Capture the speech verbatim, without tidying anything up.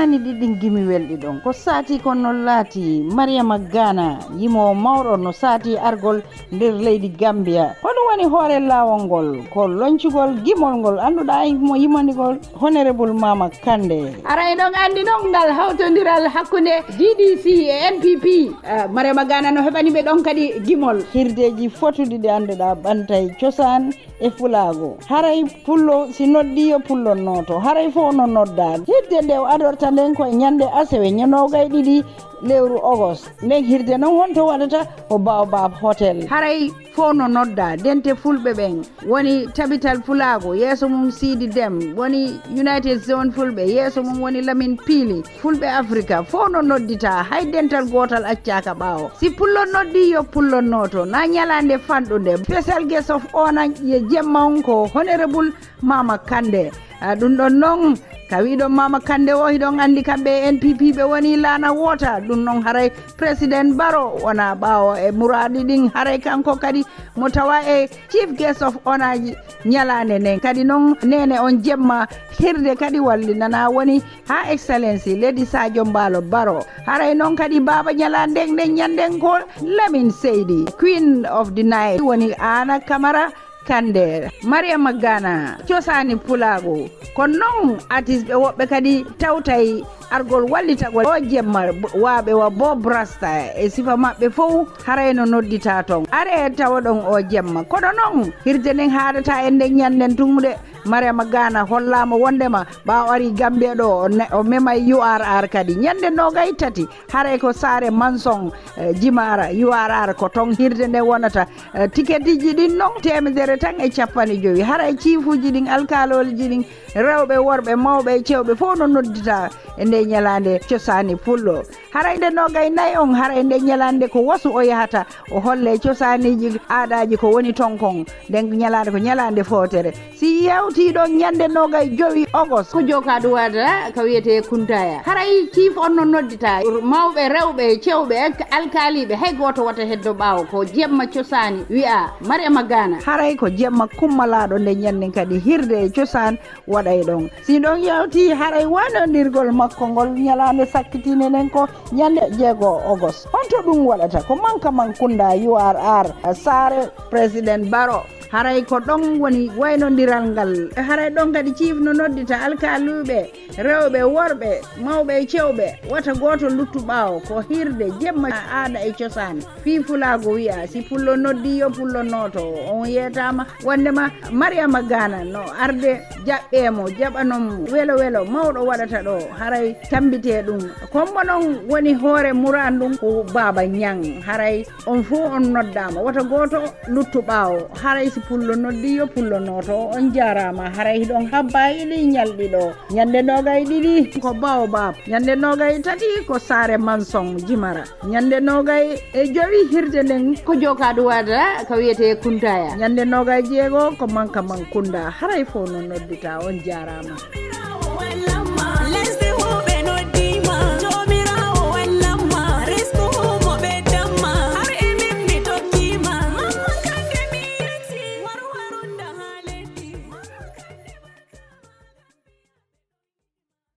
Ni ɗiɗin gimi welɗi ɗon. Ko saati kon no laati, Mariama Gana, yimoowo mawɗo no saati argol nder leydi Gambia. Ko ɗum woni hoore laawol ngol, ko loncugol gimol ngol annduɗaa mo yimandigol Honorable Mama Kande. Aray ɗon anndi non ngal hawtondiral hakkunde G D C e N P P. Ah, Mariama Gana no heɓani ɓe ɗon kadi gimol. Hirdeeji fotuɗi ɗi annduɗaa ɓantay cosaan e pulaagu. Haray pullo si noddi yo pullo nooto. Haray fof no nodda. Hirde nde o adorta nden ko e ñande asewe ñe noogay ɗiɗi lewru ogos. Nden hirde non honto waɗata ko Baobab Hotel. Haray fof no nodda. Dente fulɓe ɓen woni Tabital Pulaagu, yeeso mum Siidi Dem, woni United Zone Fulɓe, yeeso mum woni Lamin Piili. Fulɓe Afrika fof no noddita, hay dental gootal accaaka ɓaawo. Si pullo noddi, yo pullo nooto. Na ñalaande fanɗunde. Special guest of honor ye jemma on ko Honorable Mama Kande. Ah, ɗum ɗon noon, ka wiɗon Mama Kande o, hiɗon anndi kamɓe e N P P ɓe woni laana woota. Ɗum noon haray President Baro wona ɓaawo e muraaɗi ɗin. Haray kanko kadi mo tawa e Chief Guest of Honor ji ñalaande nden. Kadi noon neene on jemma hirde kadi wallinana woni Her Excellency Lady Sadio Mbaalo Baro. Haray noon kadi baaba ñalaande nden ñanden ko Lamin Seydi, Queen of the Night, woni Aana Kamara Kande, Mariama Gana, cosaani pulaagu. Kono noon artiste ɓe woɓɓe kadi tawtay argol wallitagol o jemma, waaɓe wa Bob Rasta e sifa maɓɓe fof haray no noddita toon. Are tawoɗon o jemma. Kono noon hirde nden haadata e nden ñanden tumude. Mariama Gana hollaama wondema ɓaawo ari Gambia ɗo, o ne-, o memay U R R kadi. Ñande noogay tati, haray ko saare Manson, eh, Jimara, U R R ko toon hirde nden wonata. Eh, tiketiji ɗin noon, teemedere tan e cappanɗe jowi. Haray ciifuji ɗin, alkaalolji ɗin, rewɓe, worɓe, mawɓe e cewɓe fof no noddita e nde ñalaande cosaani pullo. Haray nde noogay nayi on, haray nde ñalaande ko wasu o yahata, o holle cosaaniji, aadaaji ko woni toon kon. Nden ñalaande ko ñalaande footere. Si yewtii ɗon ñande noogay jowi ogos. Ko jookaa ɗum waɗata ka wiyetee Kuntaya. Haray ciif on no noddita. Mawɓe, rewɓe, cewɓe, alkaaliiɓe, hay gooto wata heddo ɓaawo. Ko jemma cosaani wi'a Mariama Gana. Haray ko jemma kummalaaɗo nde ñanden kadi hirde e cosaan waɗay ɗon. Si ɗon yewtii haray waynondirgol makko ngol ñalaande sakkitiinde nden ko ñande jeego ogos. Honto ɗum waɗata? Ko Manka Mankunda U R R, saare President Baro. Haray ko ɗon woni waynondiral ngal. Haray ɗon kadi ciif no noddita alkaaluuɓe, rewɓe, worɓe, mawɓe e cewɓe. Wata gooto luttu ɓaawo. Ko hirde, jemma, aada e cosaan. Fii fulaagu wi'a, si pullo noddi, yo pullo nooto. On yeetaama wondema Mariama Gana no arde jaɓɓee mo, jaɓanon mo. Welo welo mawɗo waɗata ɗo, haray tambitee ɗum. Kombo non woni hoore muraan ɗum ko Baaba Ñaŋ. Haray on fof on noddaama, wata gooto luttu ɓaawo. Haray si pullo noddi, yo pullo nooto. On jaaraama, haray hiɗon habba e ɗi ñalɗi ɗo. Ñande noogay ɗiɗi ko Baobab, ñande noogay tati ko saare Manson Jimara, ñande noogay e jowi hirde nden ko jookaa ɗum waɗata ka wiyetee Kuntaya, ñande noogay jeego ko Manka Mankunda. Haray fof no noddita, on jaaraama.